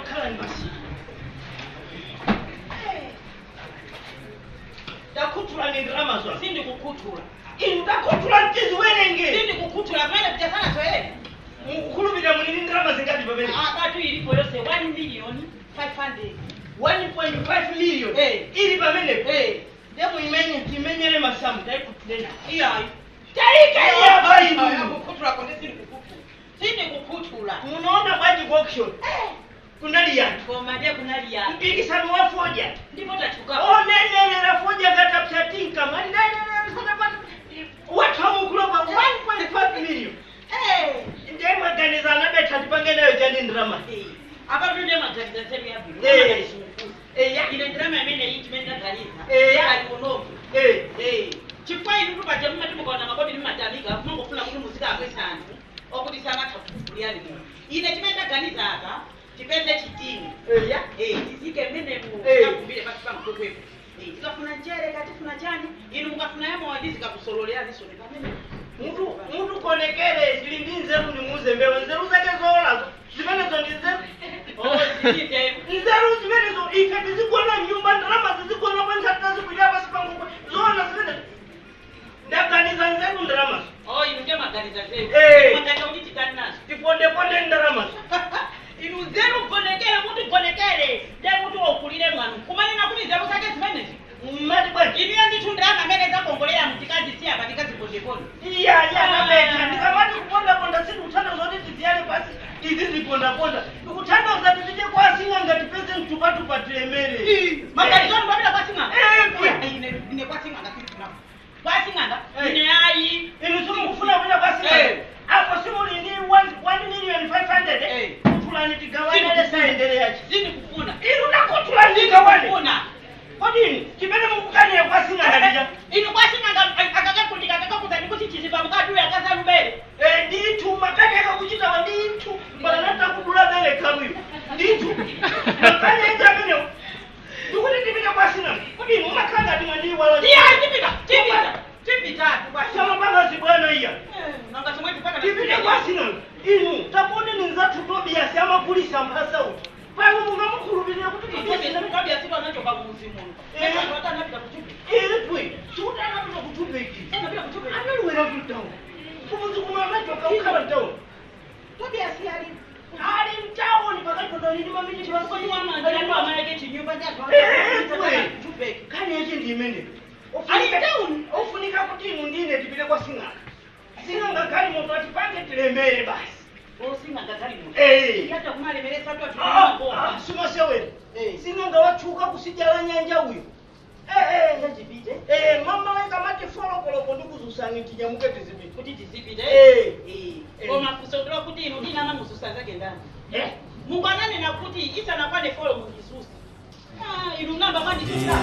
Takhala basi. Takhuthula ni ndalama zo. Sindikukhuthula. Inu takhuthula mtiziwerenge. Sindikukhuthula pamene kuchasana choyera. Mukukhulupirira muli ndi ndalama zingati pamene? Apatu ilipo yonse 1 million 500. 1.5 million. Eh. Ili pamenepo. Eh. Ndipo imenye timenyere masamu taikhuthulena. Iyayi. Taika apa inu. Kukhuthula konde sindikukhuthula. Sindikukhuthula. Munaona bwanji ku auction. Kunali yanthu. Koma ndiye kunali ya. Mpikisano wa fodya. Ndipo tachuka. Onenelera fodya katapsatinka. Wathamukulopa 1.5 million. Eh. Ndiye maganiza anabetha tipange nayo chani ndalama. Apa ndiye maganiza nzeru yabwino. Eh. Eya. Ine ndalama imene iyi chimene ndaganiza. Eh. Ali kunoku. Eh. Eh. Chifukwa inu tupaja mumati mukaona makobiri mumatamika kumangofuna kuti muzikapwesa anthu okuti samatha kukugulirani muno. Ine chimene ndaganiza apa tipeze chitini. Eya. Eh, tizike mmenemu Eh. takumbire pasi pa mkwekwepo. Eh, tikafuna njere katifuna chani inu mukafuna yamowa ndizikakusololera soni pamene. Mutu konekere zili ndi nzeru nimuze mbewa nzeru zake zoolazo zimenezo ndi nzeru. Oh, zilize. Nzeru zimenezo ife tizigona nyumba ndalama zizigona kwanza tazikuja pasi pa mkwekwe zoona zimenezo. Ndaganiza nzeru ndalamazo. Oh, inu ndiye maganiza nzeru. Eh. Maganiza kuti titani nazo. Tipondeponde ndalamazo. Inu nzeru gonekere muti gonekere ndiye kuti wakulire mwanu kumanena kuti nzeru zake zimenezi. Mmati bwanji. Inu ndithu ndalama amene zakongolera mtikazisiya pa tikazipondeponde. Iya iya nabetha ndikamati kupondaponda sindikuthandiza kuti tiziyale pasi tizizipondaponda ndikuthandiza tipite kwa sing'anga tipeze mtupatupa tilemere. Maganizo anu ndapita kwa sing'anga. Eh, Ine kwa sing'anga sindikufuna. Kwa sing'anga Eh. ine ayi. Inu simukufuna kupita kwa sing'anga. Eh. Apo simuli ndi 1,500,000. Eh. Kuthulani tigawane saendere yachi. Sindikufuna. Inu ndakuthulani tigawane. Sindikufuna. Kodini chimene mukukanira kwa sing'anga ndija. Inu kwa sing'anga akakakundika akakakuzani kuti chizipa mukati uyu akazalubere. Eh, ndithu makani akakuchitawa ndithu mbalanata kudula bere kamwiyo ndithu makani enje amenewo ndikuti tipite kwa sing'anga. Kodini umakhala ngati mwandiyiwala. Iye ayi tipita tipita tipita kwa sing'anga. Samapanga zibwana iya. Nanga chomwe tipaka Tipite kwa sing'anga. Inu taponeni nzathu Tobias amagulisa mphasa uti. Pano mungamukhulupirira kuti Tobias Tobias anachoka kumuzi muno. Eh. Anapita kuchupi. Ipwe sikuti anapita kuchubeki. Anapita kuchupi. Analiwera kutown. Kumuzi kumwe anachoka ukhala mtown. Tobias ali Ali mtown pakati patoni ndi mamini Kodi wamanga amaleke chinyumba chake. Eh, eh, Kuchubeki. Kani yache ndi imene. Ali town. Ofunika kuti inu ndine tipite kwa sing'anga. Sing'anga kali moto atipange tilemere basi. Osing'anga kali moto. Eh. Yata kumalemeresa tu Ah, atu. ah, simasewera. Eh. Sing'anga watchuka kusijala nyanja uyu. Eh, eh. Chachipite. Eh, mama weka mati folokoloko ndikuzusani tinyamuke tizipite. Kuti tizipite. Eh. Eh. Koma kusondera kuti inu ndina amamususa zake ndani. Eh. Mungu ananena kuti isanakwane folo mundisusa. Ah, inu mnamba mwandisusa.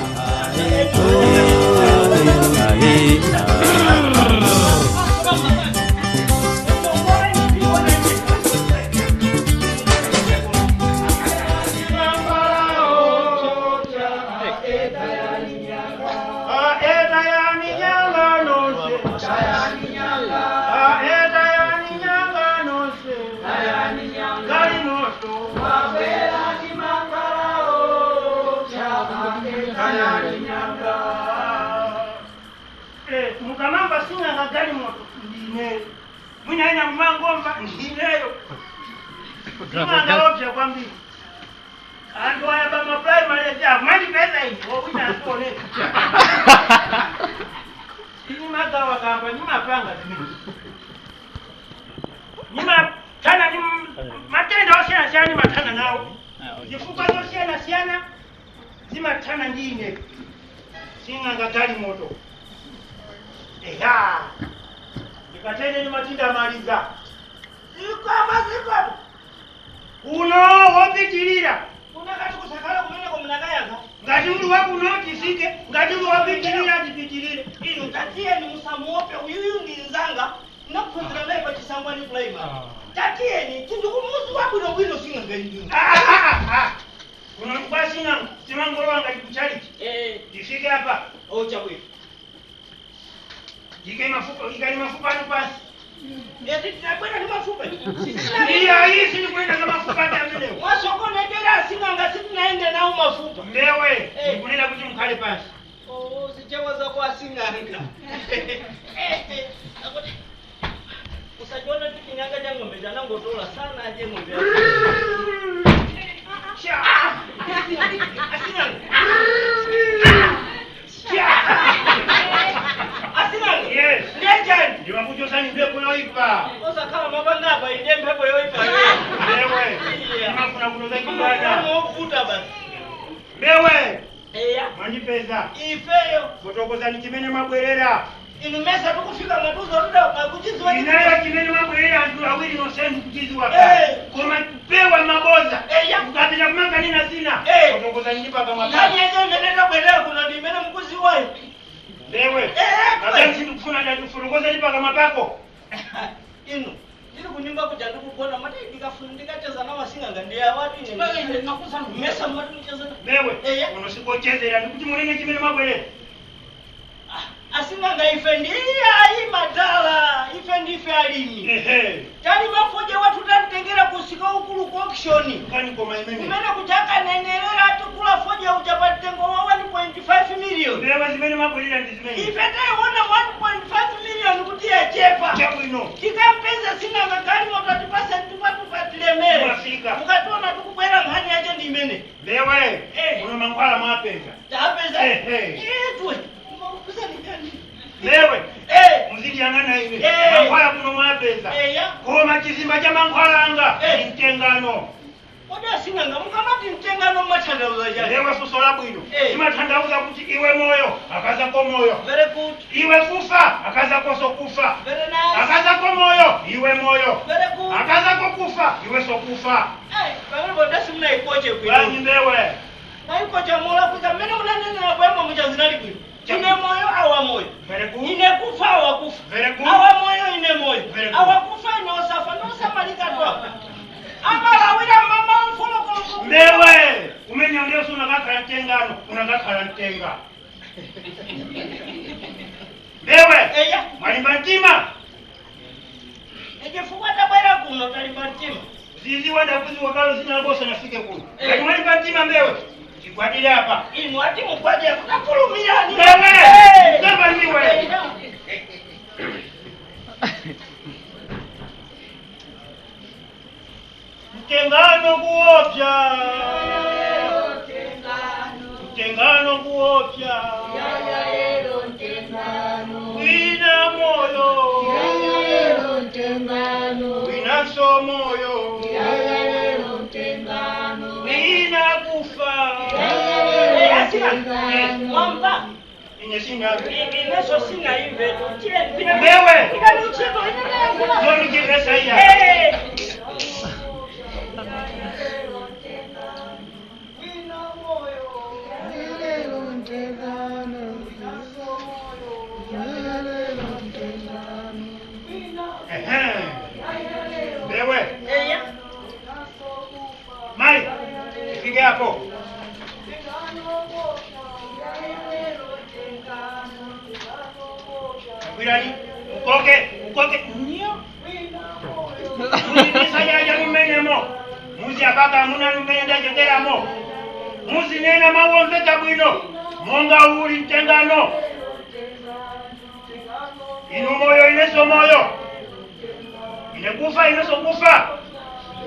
Mukamamba sing'anga gali moto ndine mwinaina mumangomba ndineyo sing'anga lopya kwambiri anthu aya pamaprimary amandipeza iwo wina asioneka nimagawa kamba nimapanga zimene nimathana ni matenda osiyanasiyana nimathana nawo zifukwa zosiyanasiyana zimathana ndi ine sing'anga gali moto. Eya, ndikatene ni matinda maliza. Zikoma zikoma. Kuno wopitirira. Unakati kusakala kumeneko mnakayaga. Ngati muli wakuno tisike, ngati muli wopitirira tipitirire. Inu tatiyeni musamuope uyuyu ndi nzanga. Nakuphunzira naye pa Chisangwani primary. Tatiyeni tindikumuzi wabwinobwino sing'anga inu. Kuno kwa sing'anga timangolowa ngati kuchalichi. Eh. Tifike apa. Oh, chabwino. Ike mafupa, ikali mafupa anu pasi. Eti tinakwenda ni mafupa. Iya, iyi sinikwenda na mafupa amenewo. Wasokonekera. Asing'anga sitinaende nawo mafupa. Mbewe, ndikunena kuti mukhale pansi. Oh, zichewa zako asing'anga. Akuti usajiona tu chinyanga cha ng'ombe chanangotola sana aje ng'ombe. Sha! Asing'anga. Sha! Asing'anga. Yes. Ndejani. Ndimakuchosani mphepo yoipa. Osakhala mapangapa inde mphepo yoipa. Mbewe, ndimafuna kuno zachibwana. Movuta basi. Mbewe, Eya. mwandipeza. Ifeyo. Fotokozani chimene mwabwerera. Inu mesa tukufika matuzo tuda kuchiziwa. Inayo chimene mwabwerera anthu awiri nonsenu kuchiziwa. Eh. Koma kupewa maboza. Eya. Mukapita kumanganena zina. Eh. Fotokozani ndi pakamwa Nani pako. yaje imene tabwerera kuno ndi imene mukuziwayo. Mbewe. Eh, Kapena sindikufuna ndati fotokozani pakamwa pako. Inu ndiri kunyumba kuja ndikugona mati ndikafuna ndikacheza namasing'anga ndiyawati ine mesa mati mucheza na Mbewe. Eya. Kuno sikochezera ndikuti munene chimene mwabwerera. Asing'anga ife ndiyayi madala ife ndife alimi. Ehe. Tali mafoje wathu tatitengera kusika ukulu ku auction. Kani koma imene. Kumene kuchakanenerera atikula foje uja pa mtengo wa 1.5 million. Mbewe zimene mwabwerera ndi zimene. Ife tayiona 1.5 million kuti yachepa. Chabwino. Tikampeza sing'anga galimoto atipase tupatupa tilemere. Mwafika. Mukationa tikubwera nkhani yache ndi imene. Mbewe. Eh. Kuno mankhwala mwapeza. Tapeza. Eh, eh. Etwe. Makusani. Mbewe. Eh. Muzidiyang'ana ine. Eh. Mankhwala kuno mwapeza. Eya. Koma chizimba cha mankhwala anga Eh. ndi mtengano. Kodi asing'anga mukamati mtengano mmathandauza chani? Mbewe funso labwino. Eh. Timathandauza kuti iwe moyo akazako moyo. Very good. Iwe kufa akazakonso kufa. Very nice. Akazako moyo iwe moyo. Very good. Akazako kufa iwe sokufa. Eh, pamene podasi munaikoche Bwanyi bwino. mbewe. Maikoche mulakwika mmene munanenera kuyamba muchazinali bwino. Ine moyo awa moyo. Very good. Ine kufa awa kufa. Very good. Awa moyo ine moyo. Very good. Awa kufa ine osafa nosamalika twapa. Amalawira mama mfolokoloko. Mbewe. Umene ndiyo unakakhala mtengano unakakhala mtenga. Mbewe. Eya. Mwalimba mtima. Chifukwa tabwera kuno talimba mtima. Zizi wadakuzi wakalo zina labosa nafike kuno. Eh. Ngati mwalimba mtima mbewe. Chigwadire apa. Inu ati mugwadira kutafulumirani. Mbewe. Mbewe ndiwe. Mtengano kuopya. Mtengano kuopya. Wina moyo. Winaso moyo. Wina kufa. Asing'anga. Mwamva. Ine singabe. Ineso sinaimve. Mbewe. Ikaluchito inenengula. Zonikiresa iya. Eh. Ehe. Mbewe. Eya. Mai. Ifike hapo. Kwirani. Ukoke. Ukoke. Nyo. Muzisajaja mumenemo. Muzi apaka amuna numene ndachokeramo. Muzinena mawomveka bwino. Monga uli mtengano. Inu moyo ineso moyo. Ine kufa ineso kufa.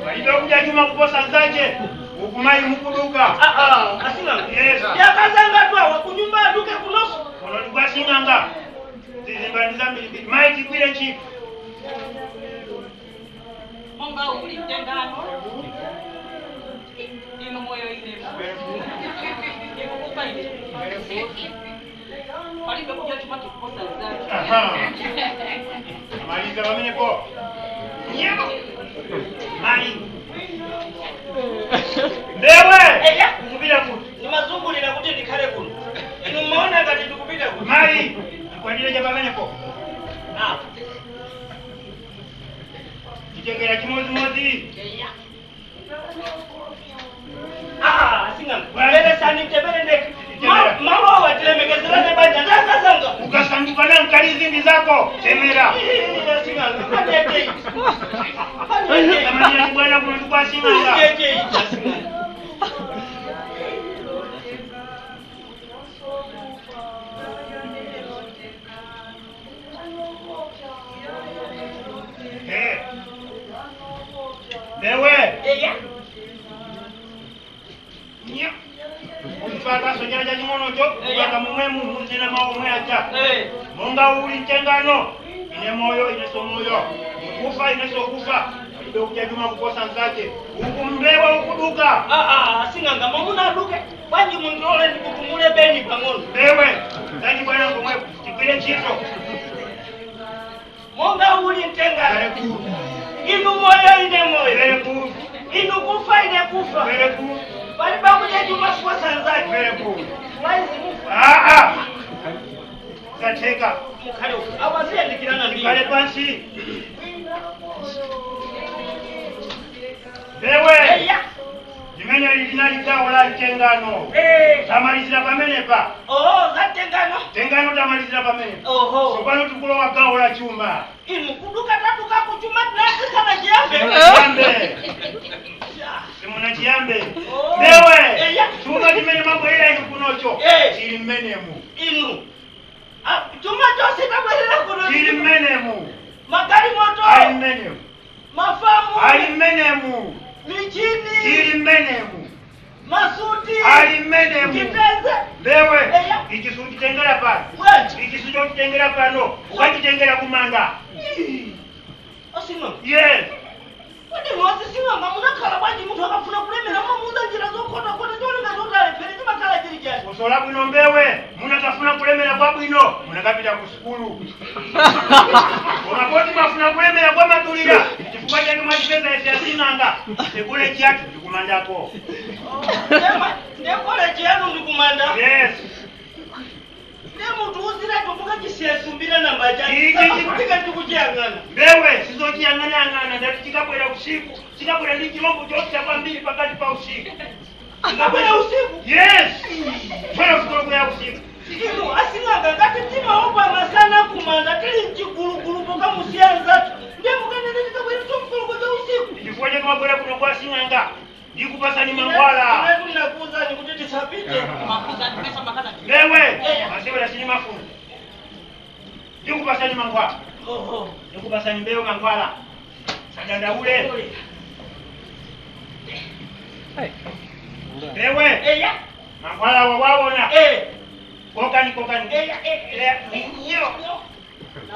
Palibe kudya chuma kuposa nzache. Ukumayi mukuduka. Ah ah, asing'anga. Yes. Yakazanga twawa kunyumba aduke kunoso. Kono ndikwasing'anga. Zizimba ndi zambirimbiri. Mayi chigwire ntchito. Monga uli mtengano. Inu moyo ine. Ikukufa ine. Palibe kudya chuma kuposa zake. Aha. Amaliza pamenepo. Nyama. Mayi. Mbewe. Eya. Ukupita kuti. Nimazungulira kuti ndikhale kuno. Inu mmaona ngati ndikupita kuno. Mayi. Tikwadire cha pamenepo. Ah. Tichengera chimodzimodzi. Eya. Ah, asing'anga. Peresani mtepere ndeke. Malo awa tilemekezerane banja ndakazanga. Ukasanduka na mkalizi ndi zako. Temera. Ih, asing'anga. Panete ichi. Panete ichi. Kamanya ni bwana kuno ndikwasing'anga. Panete ichi asing'anga. Mbewe. Eya. Nya. Umfaka sonyanja ching'onocho kupaka mumwemu muzina mawu omwe aja. Monga uli mtengano ine moyo ineso moyo kufa ineso kufa alibe kudya chuma kuposa mzake uku mbewa ukuduka. Asing'anga mwamuna aduke bwanji mundilole ndikutumule beni pang'ono. Mbewe zanji bwana komwepo tigwire ntchito. Monga uli mtengano inu moyo ine moyo inu kufa ine kufa palibe kudya chuma kuposa mzake. Waizi mufa. Zatheka. Mukhale uku awasiyandikirana ndi Kale pansi. Mbewe. Eya. Limene linali gawo la mtengano. Tamalizira pamenepa. Oho, za mtengano. Tengano tamalizira pamenepa. Oho. Tsopano tikulowa gawo la chuma. Inu kuduka tatuka kuchuma tinasisana chiyambe. Chiyambe. Simuna chiyambe. Oh. Mbewe. Eya. Chuma chimene mabwerera inu kunocho. Chili mmenemu. Inu. Chuma chonse tabwerera kuno. Chili mmenemu. Magalimoto. Ali mmenemu. Mafamu. Ali mmenemu. Michini. Chili mmenemu. Masuti. Ali mmenemu. Chiteze. Mbewe. Eya. Ichi suchitengera pano. Bwanji. Ichi suchotengera pano. Ukachitengera kumanda. Asing'anga. Yes. Kodi mwazi sing'anga munakhala bwanji munthu akafuna kulemera mamuuza njira zokhotakhota cholinga choti alephere chimakhala chili chani. Kusola bwino mbewe munakafuna kulemera kwa bwino munakapita ku sukulu. Koma poti mafuna kulemera kwa madulira chifukwa chake mwachipeza ife asing'anga tikule chiyathu ndikumandako. Ndiye koleji yanu ndikumanda. Yes. Ndiye munthu uziratu mukachisiya namba chake. Ichi- Saka ndikuchiyang'ana. Mbewe sizochiyang'anayang'ana ndati chikabwera usiku chikabwera ndi chilombo chopsa kwambiri pakati pa usiku. Chikabwera usiku? Yes. 12 koloko ya usiku. Inu asing'anga ngati timaopa masana kumanda tili mchigulugulu pokamusiya nzathu. Ndiye mukanene chikabwera chomkoloko cha usiku. Chifukwa chake mabwera kuno kwa sing'anga ndikupasani mankhwala. Inetu ndinakuwuzani kuti tisapite. Mafuza pesa makana. Mbewe masewera sini mafuna ndikupasani mankhwala. Oho. Ndikupasani mbewe mankhwala sadandaule. Mbewe. Eya. Mankhwala wawawona. Kokani kokani. Eya. Eya, nyo.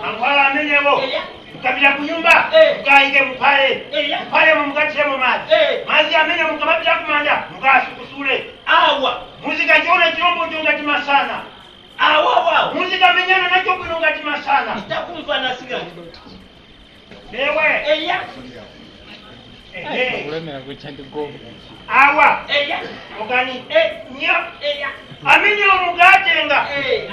Mankhwala amenewo Eya. mukapita kunyumba mukayike muphale. Eya. Muphalemo mukathiremo madzi. Madzi amene mukamapita kumanda mukasukusule. Awa. Muzikachiona chilombocho ngati masana. Awa wawo. Muzikamenyana nacho bwino ngati masana. Takumva nasing'anga. Mbewe. Eya. Ehe. Kulemera kucha ndigogo. Awa. Eya. Kokani. Nyo. Eya. Amenewo mukatenga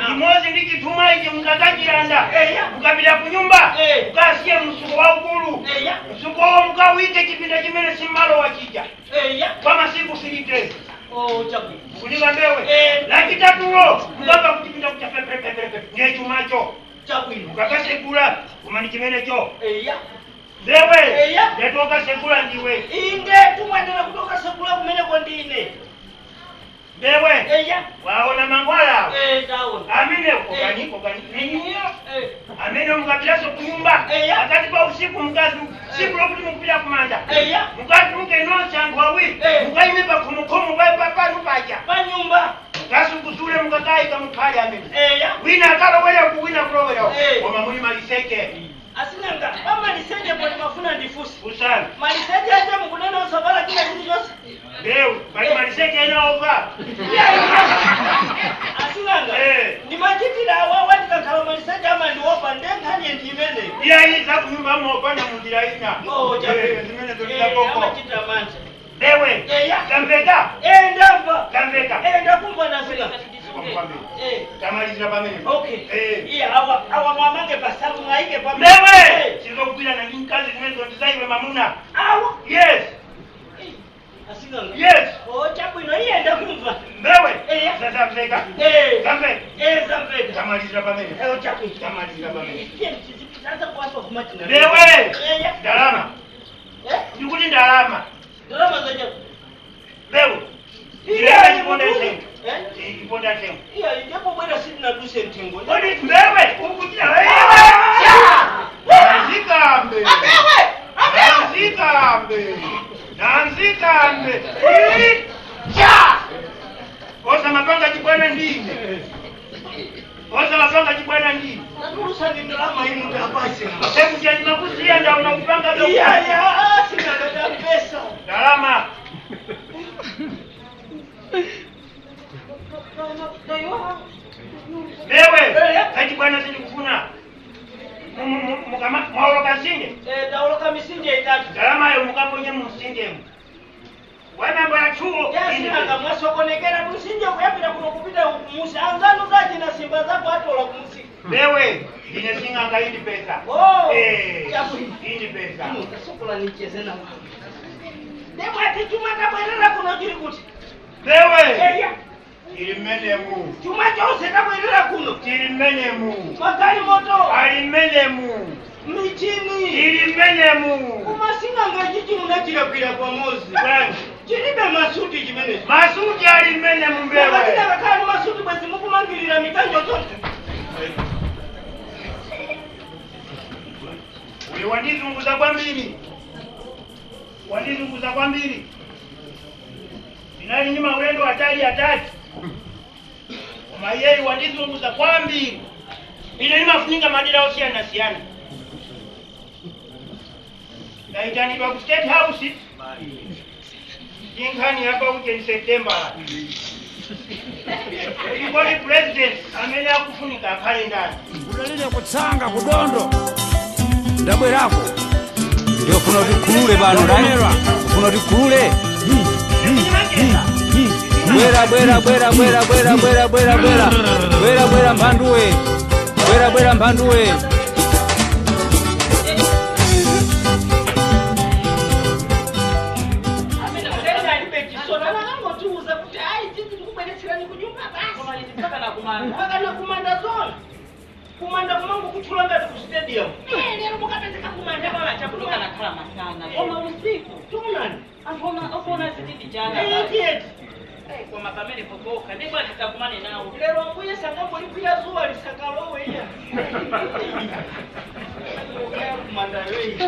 limodzi ndi chithuma ichi mukakachilanda. Mukapita kunyumba mukasiye msuko waukulu. Eya. Msukowo mukawike chipinda chimene simmalowa chija Eya. kwa masiku 3 days. Oh, chabwino. Kunika mbewe. Lachitatulo mukamba kuchipinda kucha pepepepepe ndiye chumacho. Chabwino. Mukakasekula kumani chimenecho. Eya. Mbewe. Eya. Ndatokasekula ndiwe. Inde tumwendera kutoka sekula kumeneko ndine. Mbewe. Eya. Waona mankhwala. Taona. Amene kokani kokani nenyiyo. Amene mukapitaso kunyumba pakati pa usiku mkazi siku lokuti mukupita kumanda. Eya. Mukati muke nonse anthu awiri. Mukayime pakhomokhomo panu paja. Panyumba. Mukasukusule mukakayika mukhale amene. Eya. Wina akalowera ku wina kulowera. Koma muli maliseche. Asing'anga pamaliseche poti mafuna ndifusi. Usana. Maliseche aja mukunena osavala china chilichonse. Mbewu pali maliseche ena ova. Asing'anga. Ndimachitira awawa ndikakhala maliseche amandiopa ndiye nkhani ndi imeneyo. Iyayi zakunyumba mopanda munjira ina. Oh, chabwino. Zimene zolitapoko. Amachitira manja. Mbewe. Eya. Zamveka. Ndamva. Zamveka. Ndakumva nasing'anga. Tamalizira pamene. Okay. Iya awa awa mwamange pasalu mwaike pa. Mbewe. Sizokugwira na ndi mkazi zimene zondizaiwe mamuna. Awa. Yes. Asing'anga. Yes. Oh, chabwino iye ndakumva. Mbewe. Eya. Zamveka. Zamveka. Zamveka. Tamalizira pamene. Chabwino. Tamalizira pamene. Iye tizipitaza kuwaswa kumatina. Mbewe. Eya. Ndalama. Ndikuti ndalama. Ndalama za chabu. Mbewe. Iye Ndileka chiponda isenga. Iponda mtengo. Iya, ndipo bwera sitinaduse mtengo. Kodi mbewe ukuchita Nanzikambe. Apewe! Apewe! Nanzikambe. Nanzikambe. Cha! Osa mapanga chibwana ndine. Osa mapanga chibwana ndine. Natulusa ndi ndalama inu ndapase. Hebu jani makusiya ndaona kupanga Iya, iya, sinakata pesa. Ndalama. Mbewe, kachibwana sindikufuna. Mwaoloka msinje? Taoloka misinje itatu. Ndalama yo mukaponye mumsinjemo. Wanamba ya chuo. Yasinanga mwasokonekera msinje kuyambira kuno kupita kumusi. Anzanu zaje na simba zako atola kumusi. Mbewe, ine sing'anga indi pesa. Oh, indi pesa. Tasokola nicheze na wangu. Ndemwati chuma tabwerera kuno chiri kuti. Mbewe. Eya. Chiri mmenemu. Chuma chose tabwerera kuno. Chiri mmenemu. Magali moto. Ali mmenemu. Michini. Chiri mmenemu. Kumasing'anga chichi munachirakwira pamozi. Bwanji. Chilibe masuti chimenechi. Masuti ali mmenemu mbewe. Katina kakali masuti bwezi mukumangirira mikanjo zonse. Uyu wandizunguza kwambiri. Wandizunguza kwambiri. Ndinali nyuma ulendo hatari hatari. Koma iyeyi wandizunguza kwambiri. Ine nimafunika madera osiyana siyana. Ndaitanidwa ku State House. Inkhani yapa uje September. Ilikoli president amene akufunika akhale ndani. Udalile kutsanga kudondo ndabwerako ndiyofuna kuti khulule pano ufuna kuti khulule bwera bwera bwera bwera bwera bwera bwera bwera bwera bwera mphanduwe bwera bwera mphanduwe. Mpaka na kumanda zona. Kumanda kumangu kuchula ngati ku stadium. Lero mukapezeka kumanda chakunoka nakhala masana. Koma usiku. Tunani. Anthu ofuna zitindi chana. Idiot. Koma pamene pokoka ndipo atisakumane nawo. Lero ambuye sangambolipira zuwa lisakalowe iya. Kumanda yoyi.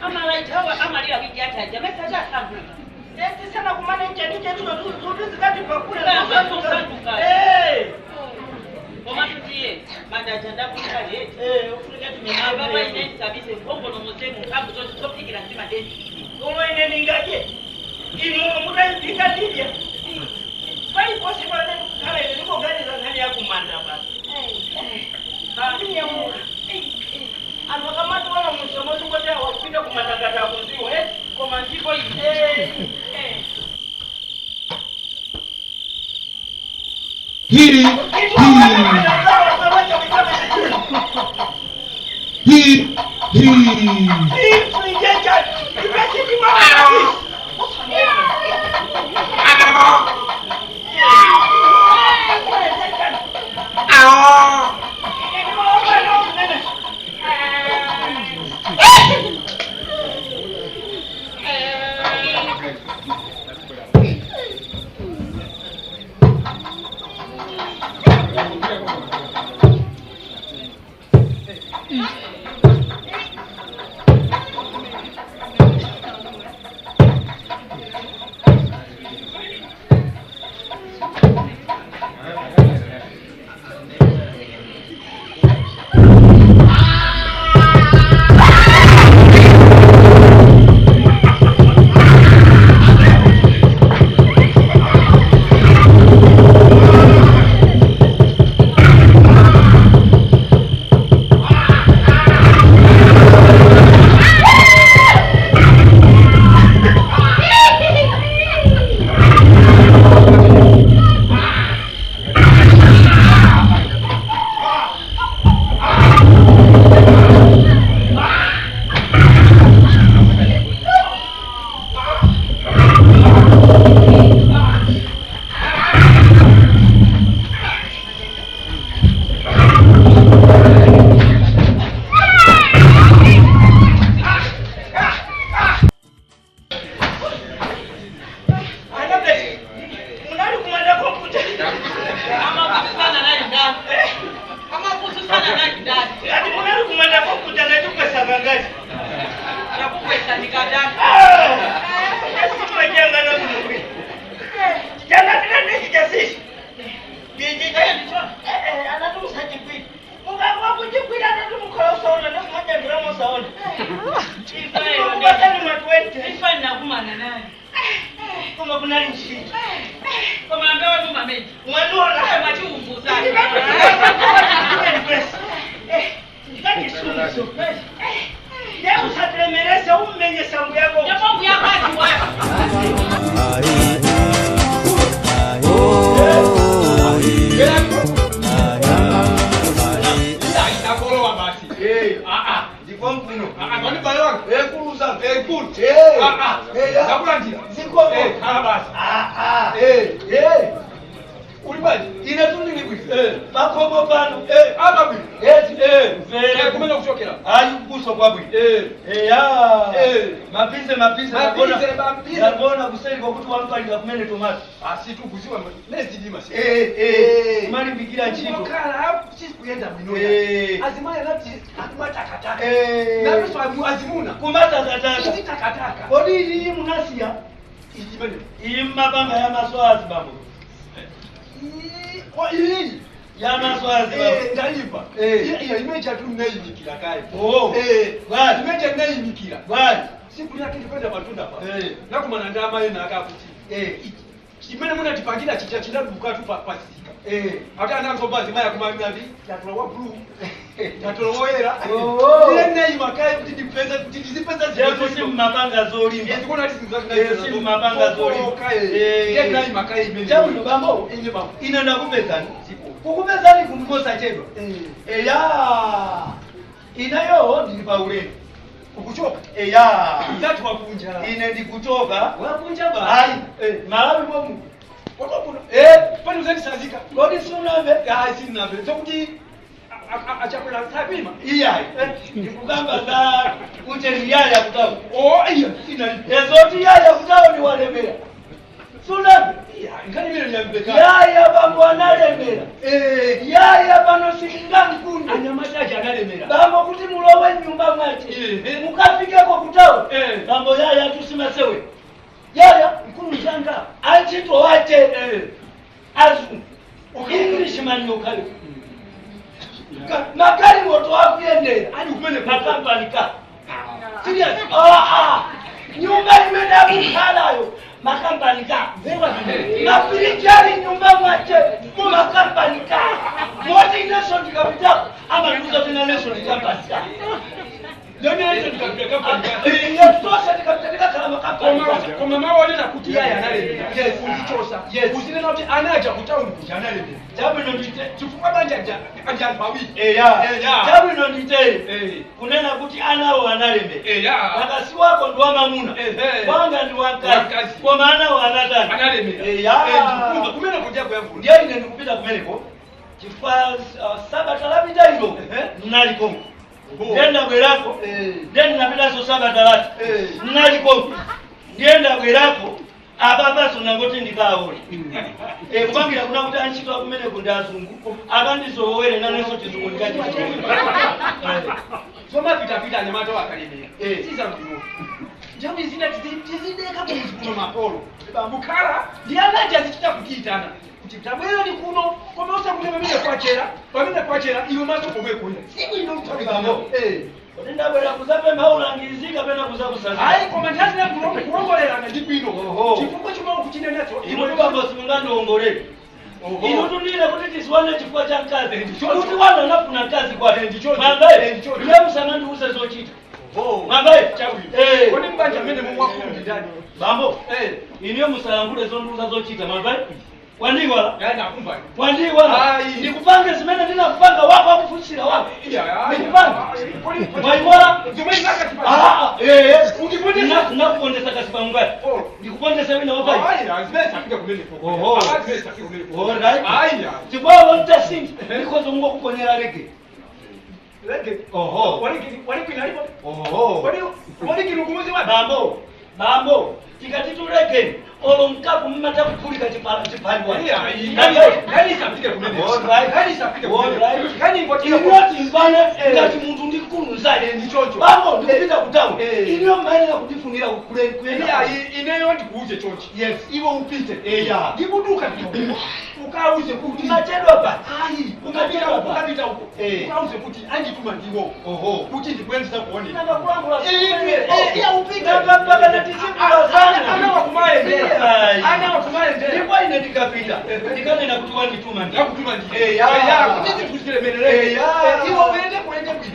Amalaithawa amalira wiki ataja mesaja asanduka. Eti sana kumanda nchani chetu zuti zikati pakule. Sanduka. Eh. Koma tutiye mandaja ndakuita leti. Ufunika tumina. Ababa ine tisabise mphongo nomosemu mphamvu zonse zophikira mtima ndezine. Ulo ine ningaje. Inu mutaipika ndidya. Pali pose pamene kukhala ine ndikoganiza nkhani ya kumanda basi. Tinyamuka. Anthu akamationa mumsomozi ngoti awakupita kumanda ngati akuziwa. Koma ndipo ine. Hii hii hii Koma kunali ntchito. Koma ambewa tu mamenji. Mwandiona? Mwachiumbuza. Ngatisunso. Ndiye usatilemerese ummenye sambu yako. Ndipo muyakazi wako. Makomo pano kumene kuchokera ayi kuso kwabwino eya mapise mapise ndabona kuseri kwakuti wampalira kumene tomato asi tukuziwa nezilima si kumalimbikira ntchito khala sikuyenda bwino azimaya nati akumatakataka napeso azimuna kumatakataka izitakataka kodi iyi munasiya ichimene iyi mmapanga ya maso azibambo iyi ya maso azibambo ndaipa iya imeja tu neyimikira kale bwali imeja neyimikira bwali siku lake ndikwenda matunda pa nakumana ndi amayi nakakuti chimene munatipangira chicha chinaduka tu pasika ati ananzomba azimaya kumanati tatola wa blue tatola woyera iye neyima kale kuti ndipeze kuti ndizipeza zekuti mmapanga zolimba ndikuona ti si mmapanga zolimba ndiye nayima kale imene chabwino bambo ine bambo ine ndakupezani kukupezani kundikosachedwa eya ineyo ndili pa ulendo ukuchoka eya ndati wakunja ine ndikuchoka wakunja ba ayi Malawi mwomu kotokuno pani uzandisazika kodi siunamve ayi sinamve zokuti achakula sapima iyayi ndikukamba za kucheni yaya kutawo o iya ina ezoti yaya kutawo ndiwalemera sunamve iya nkhani imene ndiyamveka yaya bambo analemera yaya pano silingankunde anyamataji analemera bambo kuti mulowe mnyumba mwache mukafikeko kutawo bambo yaya tusimasewe yaya mkulu changa antchito wache azungu Englishman yokhale makali moto akuyendera ali kumene makampani ka serious nyumba imene akukhalayo makampani ka mafiriji ali nyumba mwache makampani ka moti ineso ndikapitako amatiuza kuti naneso ndikampani ka tose ndikapita ndikakhala makampani ka koma maonera kuti yaya analemera kundichosa uzinena kuti anaja kutaundi kuti analemera chabwino ndite chifukwa banja anja anthu awiri eya chabwino ndite kunena kuti anawo analemera eya akasi wako ndi wamamuna wanga ndi wamkazi koma anawo anatani analemera eya kumene kuja kuyankhula ndiye ine ndikupita kumeneko chifukwa sabata lapita ilo mnali konko ndiye ndabwerako ndiye ndinapitanso sabata lati mnali konko ndiye ndabwerako apapaso nangoti ndikaone kupangira kuna kuti antchito akumeneko ndi azungu akandizowere nanenso chizungu ndikachizowere zomapitapita anyamata akalemera sizambiwo nthawi zina tizideka kumuzi kuno makolo mukhala ndi anaja azichita kutiitana kuti tabwerani kuno koma usakuti pamene kwachera iwe maso komwe kuya sibwino Bambo. Kuti ndabwera kuzapempha ulangizi kapena kuzakusanza ayi koma nthawi zina kulongolerana ndi bwino Oho. chifukwa chomwe ukuchinenacho inu bambo simungandiongolere inu tunile kuti tisiwane chifukwa cha mkazi Ndichocho. kuti wana anafuna mkazi kwake Ndichocho. mwambaye Ndichocho. iye musangandiuze zochita mwambaye chabwino kodi mbanja mmene momwe wakulu ndi ndani bambo iniyo musalankhule zondiuza zochita mwambaye wandiwala nakumva wandiwala Ayi. ndikupange zimene ndinakupanga wako akufunsira wako ndikupange mwaiwala ndakupondesa kasipa mungati ndikupondesa wina wapai Oho. Alright. chifukwa mtasinja ndikhoza kungokuponyera rege oho oho bambo bambo tikati turegeni olo mkapu mmata kuphulika chiphaliwa iniyo timvane ngati munthu ndi mkulu mzake bambo ndikupita kutauni iniyo mmayenera kutifunira kuyenda ineyo ndikuuze chonchi Yes. iwe upite Eya. ndikuduka ukauze kuti umachedwa pa ayi Umachedwa pa. ukapita uko Eh. ukauze kuti andituma ndiwo oho kuti ndikuendesa kuonera nakakulangula Iya, upite. mpaka natizikula Ana wakumayendera. Ndikapita ndikanena kuti wandituma ndakutuma ndi Eya. Eya, kuti zinthu zilemerere. Eya. Iwe uyende kuyende bwino.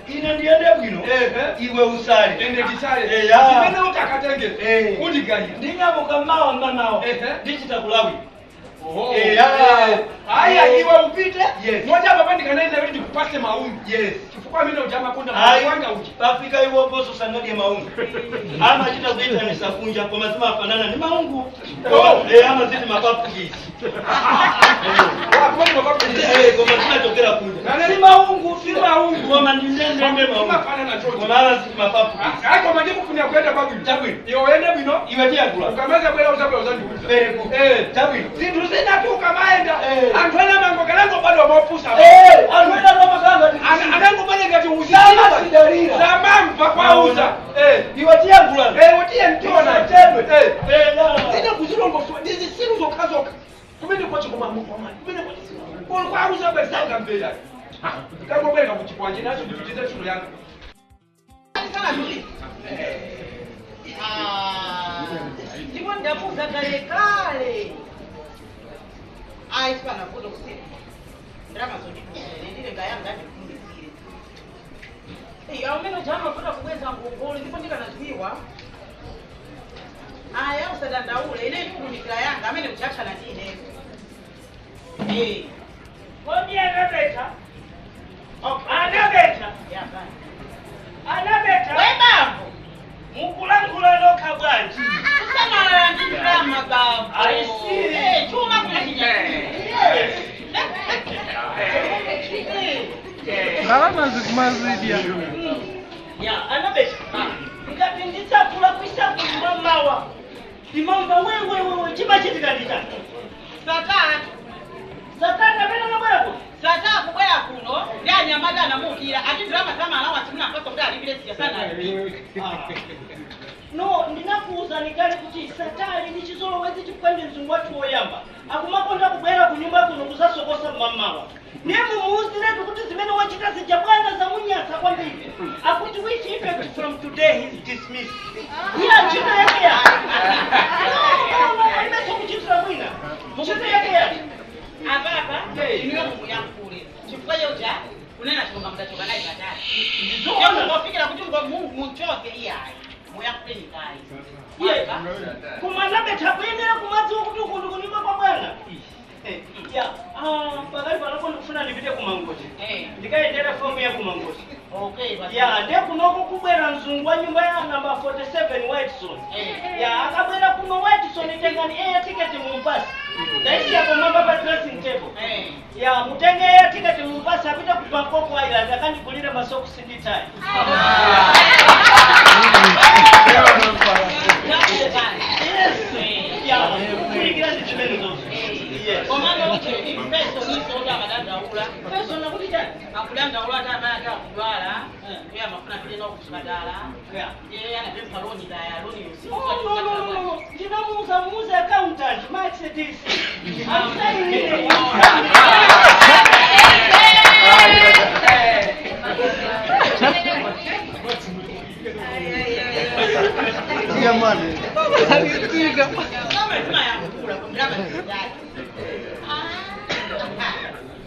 Ine ndiyende bwino. Iwe usale. Ende ndisale. Eya. Zimene utakatenge undigayira. Ndinyamuka mawa mmamawa. Ndichita kulawi. Oho. Eya. Aya, iwe upite. Yes. Moja papa ndikanaenda kuti ndikupase maungu. Yes. Chifukwa amene uja amakonda Ayi, wanga uja. pafika iwoposo sangadye maungu, amachita kuitanisa kunja, koma zimafanana ndi maungu. Oh. Amaziti mapapukisi. Wakumani mapapukisi. Koma zimachokera kunja. Nane- Si maungu. Si maungu. Koma ndi ndendende maungu. Zimafanana choncho. Koma amaziti mapapukisi. Ayi, koma ndikufunira kuyenda kwabwino. Chabwino. Iwe uyende bwino. Iwe tiyakula. Ukamaza bwera uzabwera uzandiuza. Very good. Chabwino. Zinthu zinatu ukamayenda. Eh. Anthu ena mango kanangobadwa mopusa. Anthu ena amakanga Anangobadwa ngati Samasidalira. Samamva kwauza. Iwe tiyankhulana. Utiye mtiona. Chedwe. Zina kuzilongosowa ndizisiru zokha zokha. Kumene kwachi koma kumene kwachi. Kolo kwauza bwera mbeya. Ndikangobwereka kuchikwanje nacho ndipitize ntchito yanga. Ndipo ndamuza kale kale. Ayi, sipanavuto kusina ndalama zondipuzire ndile ngayanga ndikumbizire. Aumene uja amavuta kubweza ngongole, ndipo ndikanadziwa. Aya, usadandaule, ine ndikutumikira yanga amene ujakhala ndi inezo. Kodi anabeta? Anabeta? Yabani. Anabeta? We bambo. Mukulankhula nokha bwanji? Kusamalala ndi ndalama, bambo. I see. Chuma kumachinya. Ndalama zikumazidya. Ya, anabeta. Ngati nditsakula kuisakula mawa. Ndimamva wewewewe, chimachitika ndi chani? Satatu. Satana amene amabwera kuno? Sata kubwera kuno ndi anyamata anamukira ati ndalama zamalawa simunampasa kuti alipire zija sanalipire. No, ndinakuwuzani kale kuti satali ndi chizolowezi chifukwa ndi mzungu wathu woyamba. Akumakonda kubwera ku nyumba kuno kuzasokosa mmamawa. Ndiye mumuwuziretu kuti zimene wachita zija bwana zamunyasa kwambiri. Akuti with effect from today he is dismissed. Iye ntchito yake ya. No, no, no, palibenso kuchitira mwina. Ntchito yake ya. Apapa inuyo mumuyankhule chifukwa cheuja kunena chilonga mutachoka naye patali. Ndizoona. Ngofikira kuti munchoke iyayi muyankhuleni kayi. Iye, koma anabetha kuyenera kumadziwa kuti uku ndi kunyumba kwa bwana. Ya, pakali panopo ndikufuna ndipite kumangochi. Ndikayendera fomu ya kumangochi. Okay, basi. Ya, ndiye kunoko kubwera mzungu wa nyumba ya namba 47 Whiteson. Ya, akabwera kuno Whiteson, tengani air ticket mumpasi. Ndaisiya pamwamba pa dressing table. Ya, mutenge air ticket mumpasi apite ku Bangkok Island akandigulire masokisi ndi tie. Yes. Ya, kufunikira ndi zimene zonse. Yes. Komano uche peso niso kuti akadandaula. Peso nakuti chani? Akudandaula ati amayi ake akudwala, ndiye amafuna apite nawo kuchipatala. Ndiye anapempha loni kaya loni. Oh, no, no, no, no. Ndinamuuza muuze accountant Max DC. Amsainire. Kama timayankhula kundalama zitatu.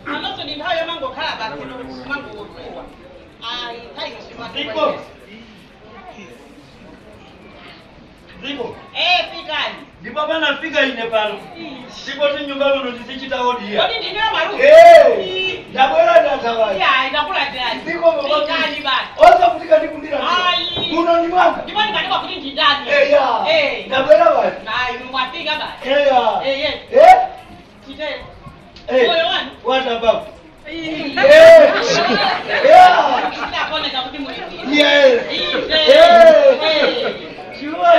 Anonso ndi nthawi yomangokhala basi mangokuwa. Ayi, nthawi Ziko. Ziko. Fikani. Ndipo panafika ine pano. Ndipo ti nyumba muno tizichita odiya. Kodi ndiniyo malume? Ndabwera ndathawayi. Iyayi, ndakulandirani. Ziko baba. Fikani basi. Osakutika ndikundira. Ayi. Kuno ni mwanga. Ndipo ndikadikwa kuti ndindani. Eya. Ndabwera basi. Ayi, mwafika basi. Eya. Eh. Chite. Moyo wanu. What about? Ndakuoneka kuti muli bwino. Yes. Inde. Chiwa.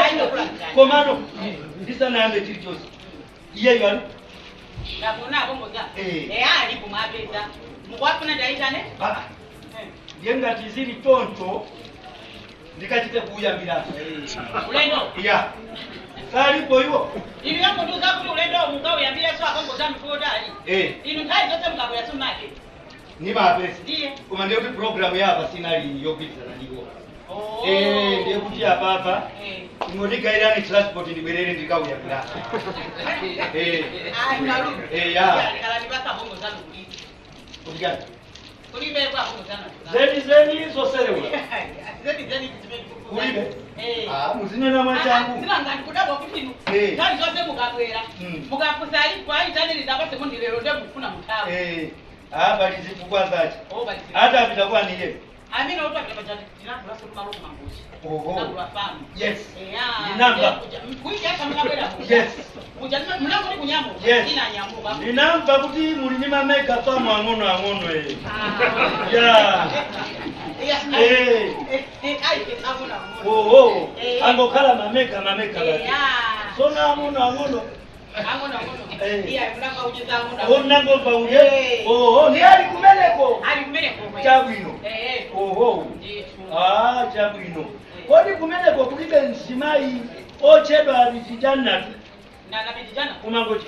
Komano. Ndisanayambe chilichonse. Iyeyo ali. Ndakuona akongoza. Alipo mwapeza. Mukwafuna ndayitane? Ah. Ndiye ngati zili choncho ndikachite kuyambiraso. Ulendo. Ya. Salipo iwo. Inu yamunduza kuti ulendo mukawuyambireso akongoza mfodali. Inu nthawi zonse mukabwera simumake. Nimapesa. Ndiye. Koma ndiye kuti program yapa sinali yogwirizana ndiwo. Ndiye kuti apapa ingondigairani transport ndibwerere ndikauyakira. Ayi malume. Ya. Kala ndibasa bongo zanu kulibe. Kulikani? Kulibe kwa bongo zanu. Zeni zeni zoserewa. Zeni zeni zimene Kulibe? Ah, muzinena mwachangu. Zilanga ndikudabwa kuti inu. Nthawi zonse mukabwera. Mukafusa alipo ayitaniriza apase mundilero nde mukufuna muthawe. Ah, bali zifukwa zache. Oh, bali. Hata apita kwa niye. Amene otapita paja tinagula malo kumangochi. Oho. Tinagula famu. Yes. Eya. Ndinamva. Kuija hata mnabwera. Yes. Kuja mnangoti kunyamuka. Yes. Inanyamuka. Ndinamva kuti muli ndi mamega famu ang'ono ang'ono eh. Yeah. Eh. Ayi ang'ono ang'ono. Oho. Angokhala mamega mamega basi. Yeah. Sona ang'ono ang'ono. Ang'ono ang'ono. Iya mnanga ujeza ang'ono. Onangomva uje. Oho, ndi ali kumeneko. Ali kumeneko. Chabwino. Oho. Ah, chabwino. Kodi kumeneko kulibe mzimayi ochedwa abitijana. Na abitijana. Kumangochi.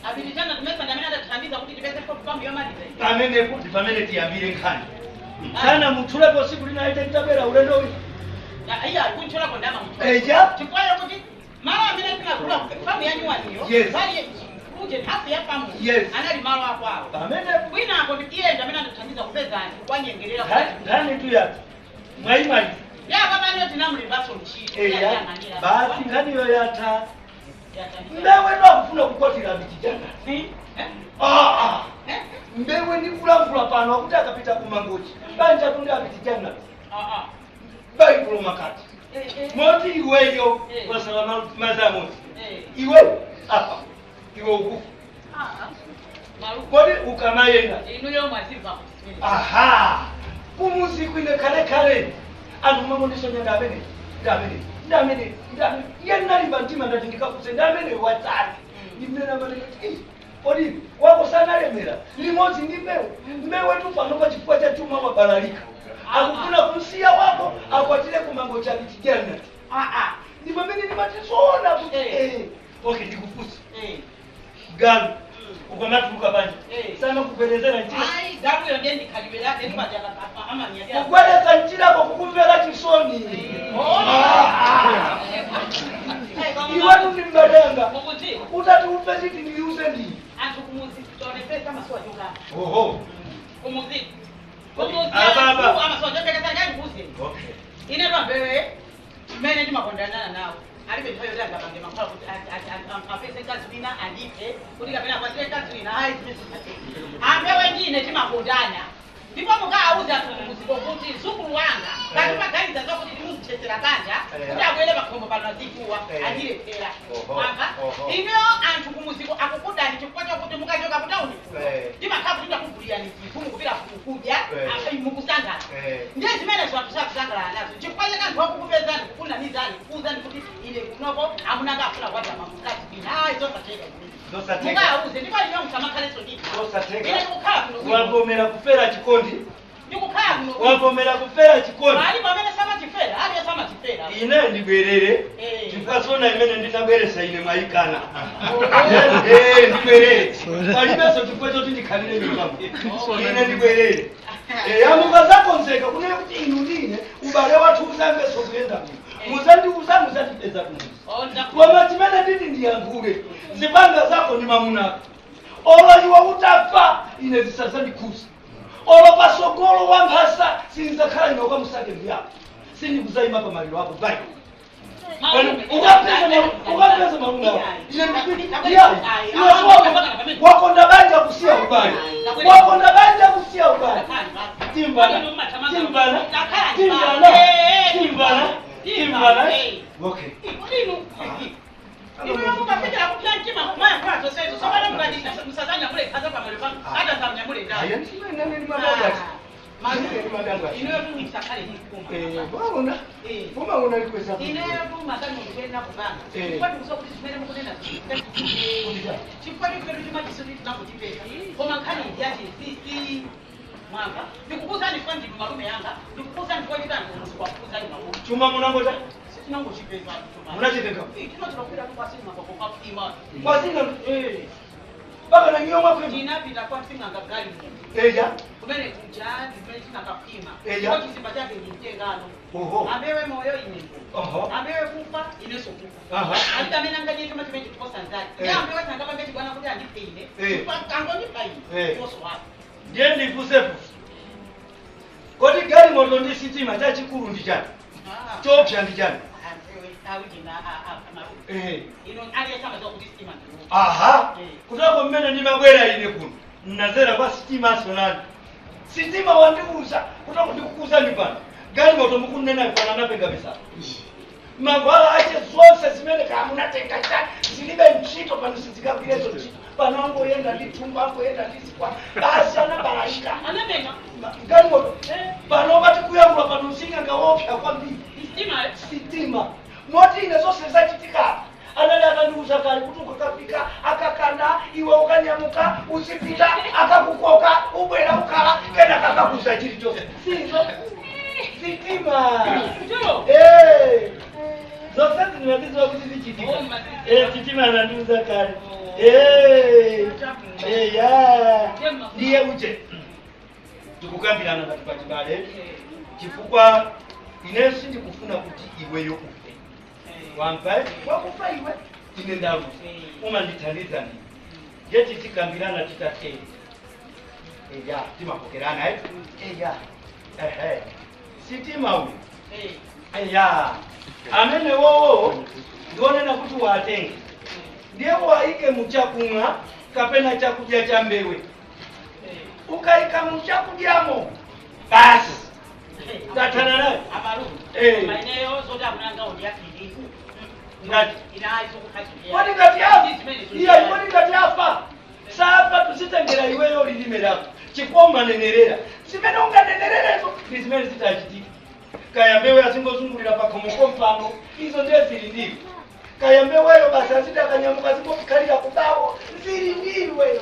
Abitijana tumesa ndamene atathandiza kuti tipeze famu yomaliza. Pamenepo ndi pamene tiyambire nkhani. Sana muthulepo siku linaite titabwera ulendo uyu. Iya kuntchulako ndama muthu. Eja. Chifukwa kuti malo amene tinagula famu yanyuwaniyo. Yes. Pali uje hafu ya famu. Yes. Anali malo akwawo. Pamenepo Kwinako iye ndamene atathandiza kupeza anthu kwanyengerera. Nkhani tu yathu. Mwayimaliza. Ya pamene tinamulembaso ntchito. Eya. Basi nkhaniyo yatha. Mbewe ndakufuna kukwatira abitijana. Ah. Mbewe ndikulamvula pano akuti akapita kumangochi. Banja tunde abitijana. Baibulo makati. Moti iweyo wasala mazamoti. Iwe apa. Iwe ukufa. Kodi ukamayenda. Inuyo mwazimva kuti. Aha. Kumuzi kwine kale kale. Anthu mamondisonye ndamene. Ndamene. Ndamene. Ndamene. Iye ndinalimba mtima ndati ndikafuse ndamene watsani. Ndimene amanene kuti kodi wako sanalemera limodzi ndi mbewu. Mbewu wetu pano pa chifukwa cha chuma wabalalika. Akufuna kumsiya wako akwatire kumango cha abitijana. Ndi pamene ndimatizoona kuti okay ndikufusa. Galu ukamatuluka banja. Sana kugwerezera njira. Ayi galuyo ndiye ndikhalidwe lake ndimaja amanyadya. Kugwereza njirako kukumvera chisoni. Iwetu ndi mbalenga. Utati ufe chiti ndiuse ndi. Anthu kumuzi tionepesa masuwa choka. Oho. Kumuzi. Kumuzi. Ababa. Amasuwa chopekesa ngani kuzi. Okay. Ine twambewe mmene ndimakondana nawo. Alibe nthawi yoti angapange mankhwala kuti apeze mkazi wina andiphe kuti kapena akwatire mkazi wina ayi zimene zimateka. Ambewe ndine timakondana. Ndipo mukawauza anthu kumuziko kuti mzukulu wanga ngati maganiza zakuti timuzithetsera banja kuti abwere pakhomo pano azikuwa andilephera. Amva? Ineyo anthu kumuziko akukudani chifukwa chakuti mukachoka kutawuni kuno ndimakhala kuti ndakugulirani zinthu mukupita kudya mukusangalala. Ndiye zimenezo anthu sakusangalala nazo chifukwa chake anthu akukupezani kukunamizani kukuwuzani kuti ine kunoko amuna akafuna kukwatira mkazi wina ayi zosatheka Zosatheka. Mukawauze ndipo ineyo musamakhalenso ndipha. Zosatheka. Ine ndikukhala kuno. Wavomera kufera chikondi. Ndikukhala kuno. Wavomera kufera chikondi. Ali pamene samachifera, ali samachifera. Ine ndibwerere. Chifukwa sona imene ndinabweresa ine mayikana. Ndibwerere. Palibenso chifukwa choti ndikhalire nyumbamo. Ine ndibwerere. Mukazakonzeka kunena kuti inu ndine ubale wathu uzambenso kuyenda bwino. Muzandiuza muzandipeza kumuzi. Koma chimene nditi ndiyankhule zipanga zako ndi mamunako. Olo iwe utafa ine zisazandikhuza. Olo pasogolo wamphasa sindidzakhala ine ukamusake mbuyako. Sindikuzayima pa maliro ako bye. Ukapeza malume ako. Ine ndikuti iwe wakonda banja kusiya ubale. Wakonda banja kusiya ubale. Timbana. Timbana. Timbana. Timbana. Timbana. Okay. Inu mukapitira kupya mtima kumayankhula zonsezo sopano mukati musazanyamule khaza pamaliro pano atazanyamule ndawo. Ayi ndimene ndi madanga. Ineyo musakhale ndi mkuma. Mwaona? Mumaona likweza. Ineyo mumasani mukuyenera kupanga. Chifukwa ndikudziwa kuti zimene mukunena chifukwa ndikuti chimachisoti tinakutipeza. Koma nkhani ndi yachinsinsi. Mwanga ndikukuuzani chifukwa ndinu malume yanga ndikukuuzani chifukwa chitani kumuzi malume. Chuma munangota? Sitinangochipeza chuma. Munachitenga? Chuma chinopita tu kwasina mapako kwa ima. Kwasina? Mpaka na nyoma kwa Tinapita kwa msing'anga gali. Eya. Kumene kuja ndimene tinakapima. Eya. Kwa chisimba chake ndi mtengano. Oho. Ambewe moyo ine. Oho. Ambewe kufa ineso kufa. Aha. Alibe amene angadye chuma chimene chikuposa nzake. Eh. Ye ambewe sangapange chibwana kuti andiphe ine. Eh. Chifukwa angondipha ine. Eh. Ndiponso wako. Ndiye ndifusefusa. Kodi galimoto ndi sitima chachikulu ndi chani? Ah. Chopsa ndi chani? Ambewe awujina amarume. Eh. Ino aliyense amadziwa kuti sitima ndiwo. Aha. Eh. Kutako mmene ndimabwera ine kuno. Nnazera kwa sitima sonani. Sitima wandiuza kutako ndikukuuzani pano. Galimoto mukunena pano anapenga misala. Mankhwala ache zonse zimene kamunatenga chani zilibe ntchito pano sizikagwirezo ntchito. Pano angoyenda ndi thumba angoyenda ndi zikwa. Basi anabalashika. Anapenga. Galimoto. Pano pati kuyankhula pano msing'anga wopsa kwambiri. Sitima. Sitima. Moti ine zonse zachitika. Anali akandiuza kale kuti ukakafika akakana iwe ukanyamuka uzipita akakukoka ubwera ukhala kena kakakuza chilichonse. Sizo. Sitima. Cholo. Eh. Zonse zinazidziwa kuti zichitika. Oh, mazidziwa. Eh, sitima anandiuza kale. Oh. Eh. Eh, ya. Jema. Ndiye uje. Tikukambirana ngati pachibale. Chifukwa ine sindikufuna kuti iweyo ufe. Wamva wakufa iwe ine ndaluza umandithandiza ndine ngeti tikambirana titatei eya timapokerana eh eya ehe sitima uyu eya amene wowo ndionena kuti watenge ndiye waike muchakumwa kapena chakudya cha mbewe ukaika muchakudyamo basi tathana naye. Amalume. Eh. Maineyo zoti akunanga ndiyakili. Ngati Inayi zokukhaziya. Kodi ngati afa iya kodi ngati afa safa tuzitengera iweyo lilime lako chifukwa umanenerera zimene unganenererezo ndi zimene zitachitika. Kaya mbewu azingozungulira pakhomo kompano izo ndiye zili ndiwe. Kaya mbeweyo basi aziti akanyamuka zingokhalira kubawo zili ndiwe.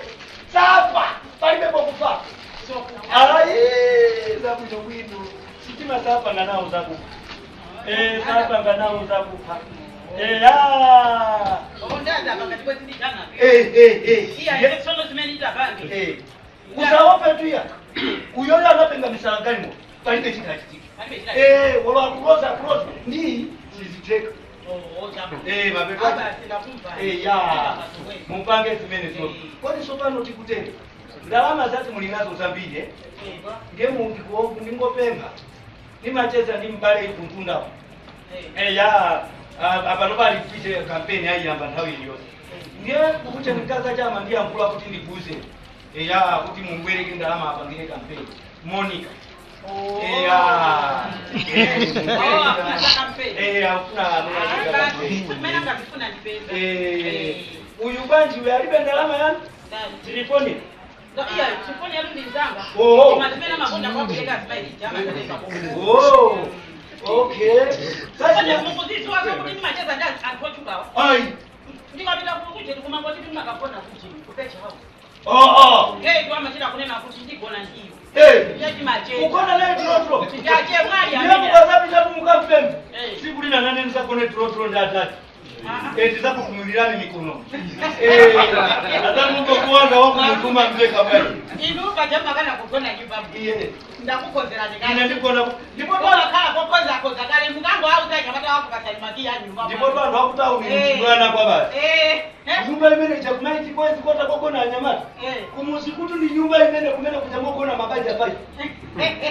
Safa palibepo kufa. Ayi zabwino bwino sitima sapanga nawo zakufa. Eh sapanga nawo zakufa. Eh ah. Okondaza pakati kwezindijana. Eh eh eh. Iya ine tsono zimene itapange. Eh. Usaope tuya. Uyoyo anapenga misala galimo. Palibe chikachitika. Palibe china. Eh, wala kuroza kuroza ndi siziteka. Oh, chapa. Eh, mapeto. Aba sinakumva. Eh ya. Mupange zimene zo. Kodi sopano tikutenda. Ndalama zati muli nazo zambiri eh? Ndiye ndingopempha. Ndimacheza ndi mbale kumtundawo. Eh ya apano pali pite kampeni ayiyamba nthawi iliyonse. Ndiye kukucha mkaza chama ndiye amkula kuti ndikuze. Eya kuti mumbwereke ndalama apangire kampeni. Monica. Eya. Oh, afuna za kampeni. Eh afuna Basi, kampeni. zimene angazifuna ndipeza. Eh uyu bwanji uyu alibe ndalama yani? Telefoni. Iya, telefoni yanu ndi nzanga. Oh. Koma zimene amakonda kwabwereka zimayi chama zanepa. Oh. Okay. Sasa Sasa mukuzidziwa kuti ndimacheza ndi anthu ochukawa. ai. Ndikapita kukuche ndikumangoti ndimakafona kuti kupecha house. Oh oh. Ngei kwamachita kunena kuti ndigona ndiyo. Eh. Ndiye timacheza. Ukona naye trotro. Ndiache mwali Ndiye amene. mukasapita tumukampembe. Eh. Siku lina nane ndisakone trotro ndi atati. Ah. Eh tisakukumulirani mikono. Eh atanungokuwanga wakumutuma mzeka bali. Inu paja makana kugona nyumba. Iye. Ndakukonzerani Ine kale. ndikona ndipo Kala kokonza koza kale mukango auza nyamata wako kasalimakia nyumba. ndipo anthu akutauni Eh. mchibwana kwa basi. Eh. Eh. Nyumba imene chakumaiti kwezi kota kogona anyamata. Eh. Kumuzi kuti ndi nyumba imene kumene kuchamogona mabanja pai.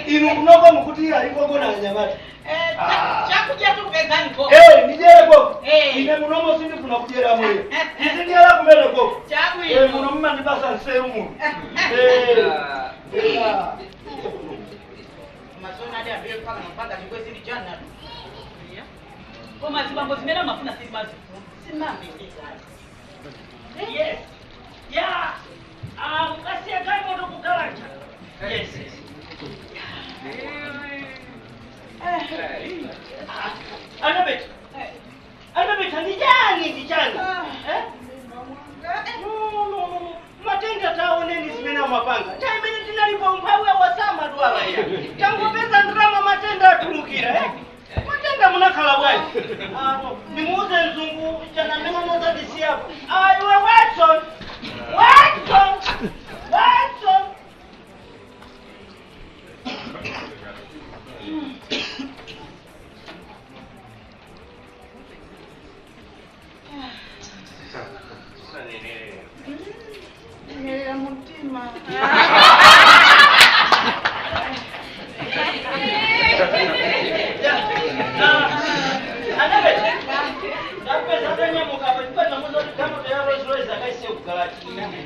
Inu kunoko mukuti iye alikogona anyamata. Eh, Ah. chakudya tukupezani ko. Eh ndidyere koko. Eh. Ine munomo sindifuna kudyera moyo. Ndizidyera kumene koko. Chabwino. Eh muno mumandipasa nseru muno. Eh. Eh. Masona ali ambiye mpaka mpaka chikwezi ndi jana. Koma zibambo zimene amafuna simazifuna. Simamvesesani. Yes. Yeah. Ah, ukasiya galimoto kugalaja. Yes. Yes. Anabeta. Anabeta ndi chani ndi chani? Eh? No, no, no, no. Matenda taoneni zimene amapanga. Nthawi imene tinalipo mphawi awasama tu awaya. Tangopeza ndalama matenda atulukira eh? Matenda munakhala bwanji. Ah, no. Ndimuuze mzungu chana amene anazatisiyapo. Ah, iwe Watson. Watson!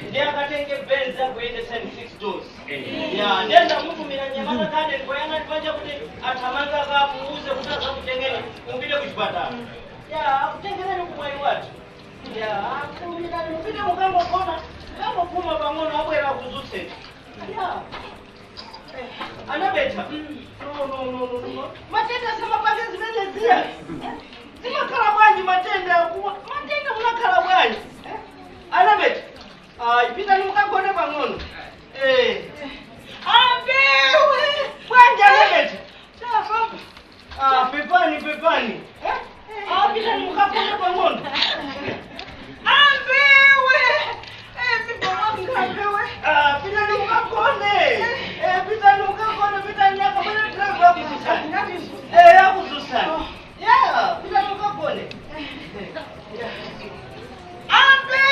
Ndiyakatenge benza kuendesa ni 6 doors. Ya, ndenda mutumira nyamata kade ngoyana panja kuti athamanga kapuuze kuti azakutengeni mupite kuchipatala. Ya, akutengereni kumwayi watu. Ya, akumirani mupite mukangogona, mukangopuma pang'ono abwera akuzutseni. Ya. Anabetha. No no no no no. Matenda samapange zimene ziya. Zimakhala bwanji matenda akuwa. Matenda munakhala bwanji. Anabetha. Pitani mukagone pang'ono. Ambewe! Bwanji anabetha. Pepani pepani. Pitani mukagone pang'ono. Ambewe! Ambewe! Pitani mukagone. Pitani mukagone, pitani yako bwana driver akuzusani. Akuzusani. Yeah, pitani mukagone. Ambewe!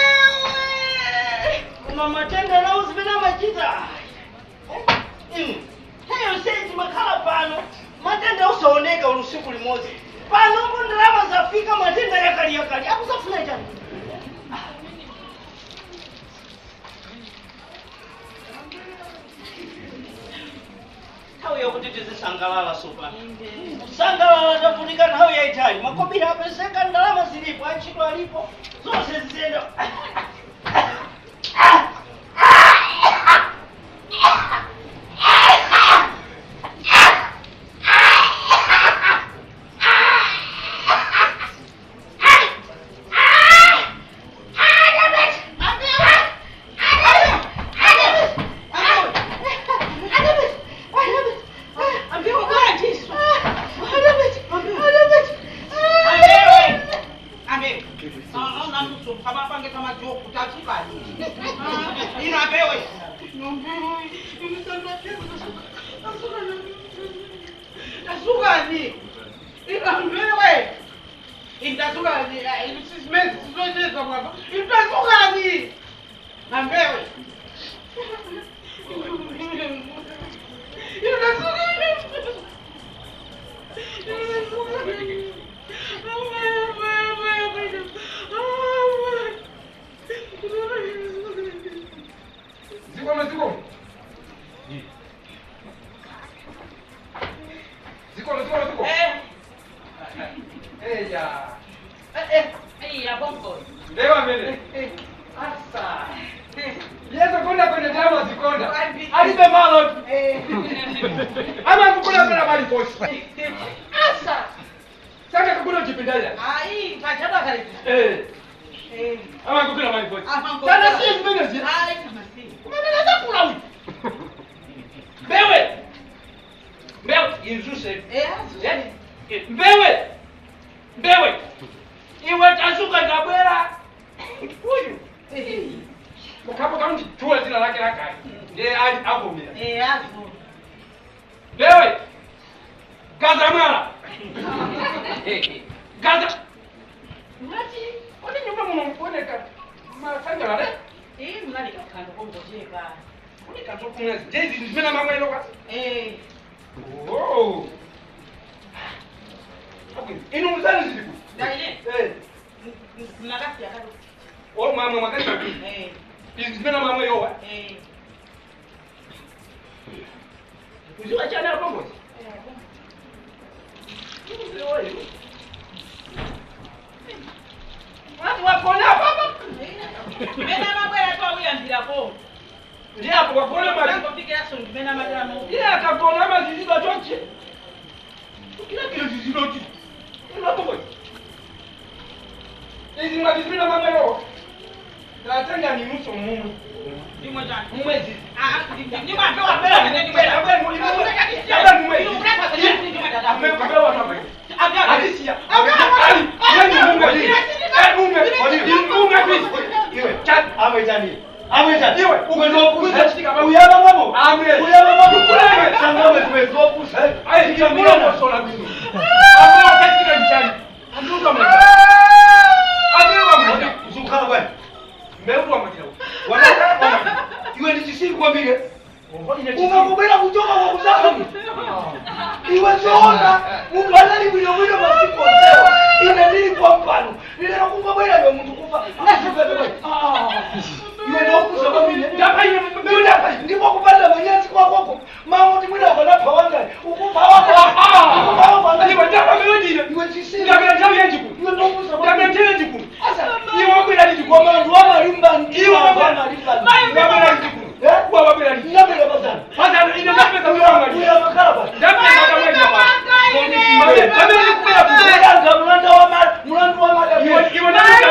Kuma matenda nawo zimene amachita. Heyo sezi makhala pano, matenda usaoneka usiku limodzi. Pano ndalama zafika matenda yakali yakali. Akusafuna chani? Nthawi yakuti tizisangalala sopano. Kusangalala tafunika nthawi yayitali. Makobiri apezeka, ndalama zilipo, antchito alipo, zonse ziziyenda. chisiri kwambiri. Ungakubera kutoka kwa kuzaka. Iwe zoona mundu anali bwino bwino masiku onsewa. Ine ndili kwa mpano. Lero kungobwera iwe munthu kufa. Iwe ndokuza kwambiri. Ndapa ine ndapa ndipo kupanda manyazi kwakoko. Mamuti mwina ukanapha wangani. Ukufa wako. Ukufa wako. Iwe ndapa mwe ndine. Iwe chisiri. Ndapera nthawi yanjiku. Iwe ndokuza Ndapera nthawi yanjiku. Asa Iwe wabwera liti koma anthu amalimba Iwe amalimba. Wabwera liti kuno. Wabwera liti. Ndapera pasana. Pasana ine ndapeza mwana. Uya makhala pano. Ndapeza kamwe pa. Pamene ndikubwera kuno. Ndanga mlandu wa mlandu wa mada. Iwe iwe ndapeza.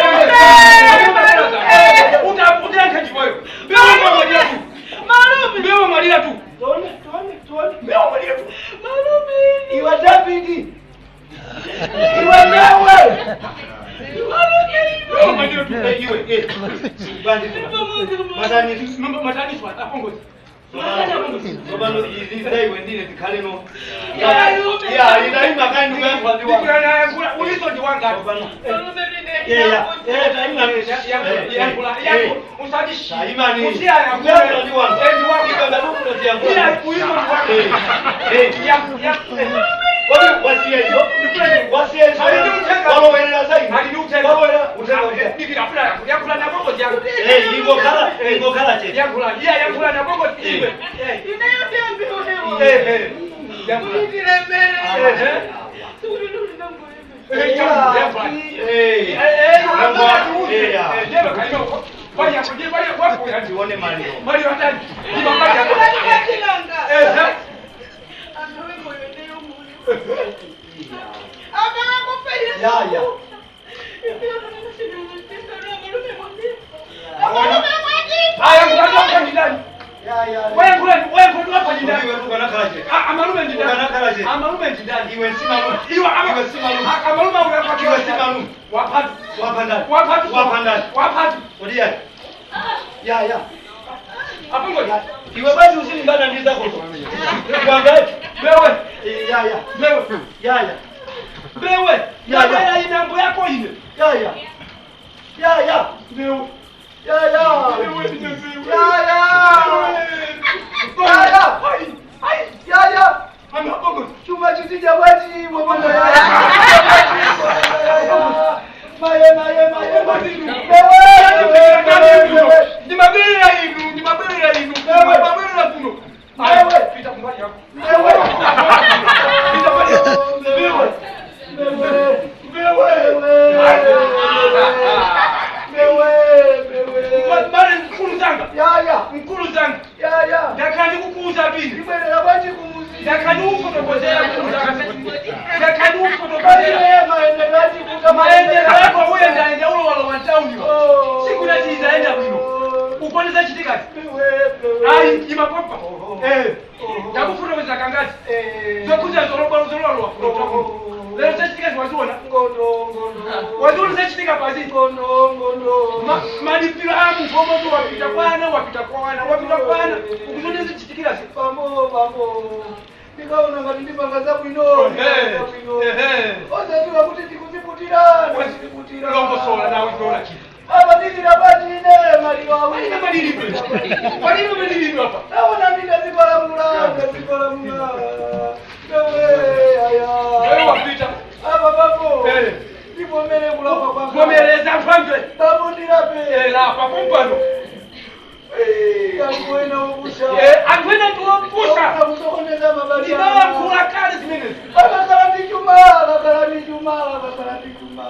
Utayankha chivoyo. Mbewa mwalira tu. Malume. Mbewa mwalira tu. Tone tone tone. Mbewa mwalira tu. Malume. Iwe David. Iwe newe. Mbewa mwalira tu. Iwe eh. Matani matani swa apongozi. Sobano izi zaiwe ndine zikhale no. Ya ina makani ndikuyankhula uliso ndi wanga. Yeah yeah taima yankhula yankhula usati taima ni usiya yankhula ndi wanga. Ndi wanga ika uliso ndi wanga. Eh ya Kodi wasiya izo wasiya izo walowera zaidi walowera utenga ndikirafuna yankhula na bongo yangu. Eh ingokhala ingokhala che yankhula iya yankhula na bongo iwe. Ineyo ndiyambiwewo. Eh yankhula Kundilemera. Eh Sikuti eh eh tione malio malio atani Eh Ya ya. Aya Ya ya. Wewe ukanakhala che amalume ndidani ukanakhala che amalume ndidani iwe si malume iwe iwe si malume amalume uyapha iwe si malume waphathu waphandani waphathu waphandani waphathu kodi ya Ya ya. apongo iwe basi usilimbana ndi zako kwanga wewe Ya ya. wewe Ya ya. wewe Ya, ya. ya inambo yako ine Ya ya. Ya ya. wewe Ya ya. wewe Ya ya. Ya ya. Ai Ya ya. amapongo Chuma chitija bwachi mwaponda ya ya. Maye maye maye maye. Wewe. Ndimabwerera inu ndimabwerera inu ndimabwerera kuno. Wewe. Pita kumbali yako. Wewe. Pita kumbali yako. Wewe. Wewe. Wewe. Wewe. Mare mkulu zanga. Ya ya. Mkulu zanga. Ya ya. Ndakani kukuuza pili. Ndibwerera bwachi kumuzi. Ndakani ufotokozera mkulu zanga. Ndakani ufotokozera. Maendeleo achikuta Maendeleo yako uyenda enda ulo walo wantauniwa. Siku nachizaenda bwino. Ukoneza chitikati. Ai imapopa. Eh. Ndakufotokozera kangati. Zokuza zolobalo zololo. Lero chachitika waziona. Ngondo ngondo. Waziona chachitika pasi. Ngondo ngondo. Malipiro a munthu omwe wapita kwana wapita kwana wapita kwana. Ukuzoneza chitikira si. Bambo bambo. Ndikaona ngati ndipanga zabwino. Zabwino. Osadziwa kuti ndikuziputira. Ndikuziputira. Longosola nawe kuona chiti. Apa ndilira bati ine maliro awiri. Palime malilipe. Palime malilipe apa. Naona ndazikolamula ndazikolamula. Wewe aya. Wewe wapita. Apa bambo. Eh. Ndivomere kulapa kwanga. Vomereza mfambe. Bambo ndirape. Eh lapa kumpano. Eh. Anthu opusha. Eh anthu ena ndiopusha. Kusokoneza mabali. Ndinalankhula kale zimenezi. Akakhala ndi chuma, akakhala ndi chuma, akakhala ndi chuma.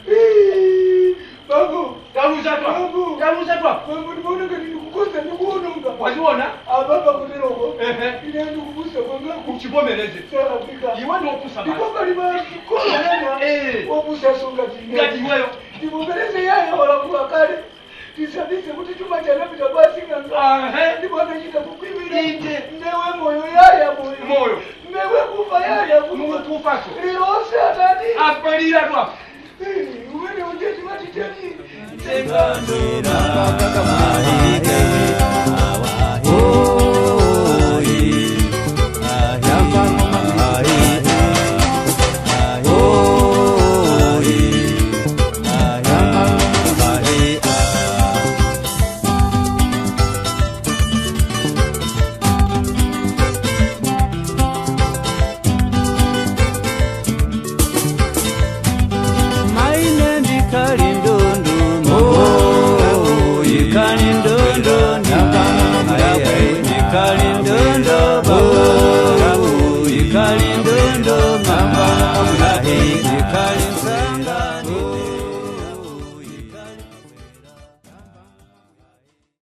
Eh. Bambo. Taluza twa. Bambo. Taluza twa. Bambo ndimaona ngati ndikukonza ndikuononga. Waziona? Ababa kuteroko. Ehe. Ine ndikupusa kwanga. Uchivomereze. Sarafika. Iwe ndiopusa basi. Ndipo pali mazikolo ena. Eh. Opusa songa tine. Ngati iweyo. Ndivomereze yaya walankhula kale. Tisabise kuti chuma chanapita kwasing'anga. Ehe. Ndipo anachita kukwimira. Inde. Mbewe moyo yaya moyo. Moyo. Mbewe kufa yaya kufa. Mukufaso. Lilonse atati. Apalira twa. Umene uje chimati chani. Tengano.